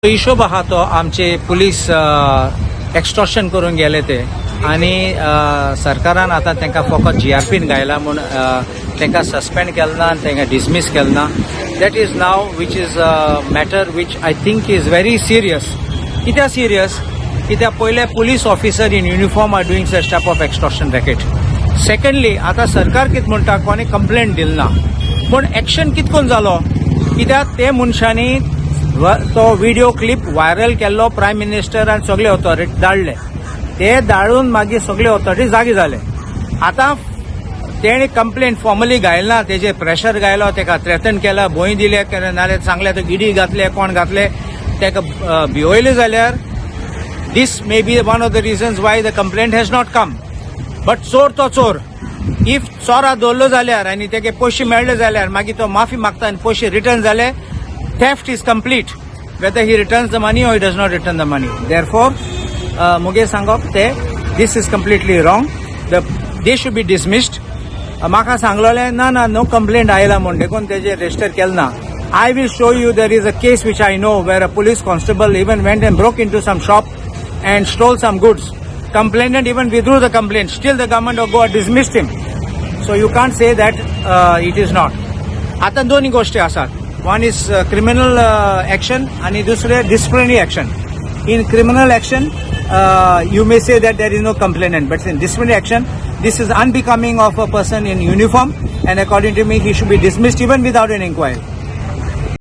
हिशोब आहा तो आमचे पुलीस एक्स्ट्रोशन करून गेले ते आनी सरकारान आतां तांकां फकत जीआरपीन घायला म्हूण तांकां सस्पेंड केलें ना आनी तांकां डिसमीस केलें ना. That is now which is a matter which I think is very serious. कित्याक सिरियस? कित्याक पयले police officer in uniform are doing such type of extortion racket. Secondly, आतां सरकार कितें म्हणटा, कोणी कंप्लेंट दिली ना, पूण एक्शन कितें करून जालो? कित्याक ते मनशांनी तो व्हिडिओ क्लिप व्हायरल केल्लो, प्रायम मिनिस्टर आनी सगळे ऑथॉरिटी धाडले. ते धाडून मागीर सगळे ऑथॉरिटी जागे जाले. आतां तेणे कंप्लेंट फॉर्मली घायला ना, तेजेर प्रेशर घायलो, तेका थ्रेटन केला, भंय दिले, नाल्यार सांगले तो गिडी घातले, कोण घातले, तेका भिवयले जाल्यार this may be one of the reasons why the complaint has not come. But चोर तो चोर. If चोरा दवरलो जाल्यार आनी तेगे पयशे मेळ्ळे जाल्यार मागीर तो माफी मागता आनी पयशे रिटर्न जाले, theft is complete, whether he returns the money or he does not return the money. Therefore, मुगे सांगप ते this is completely wrong. They should be dismissed. म्हाका सांगलोलें ना ना नो कंप्लेंट आयला म्हूण देखून तेजेर रजिस्टर केलें ना. I will show you, there is a case which I know where a police constable even went and broke into some shop and stole some goods. Complainant even withdrew the complaint. Still the government of Goa dismissed him. So you can't say that it is not. आता दोन्ही गोष्टी आसात. One is criminal action आणि दुसरे disciplinary action. In criminal action, you may say that there is no complainant, but in disciplinary action, this is unbecoming of a person in uniform, and according to me, he should be dismissed even without an inquiry.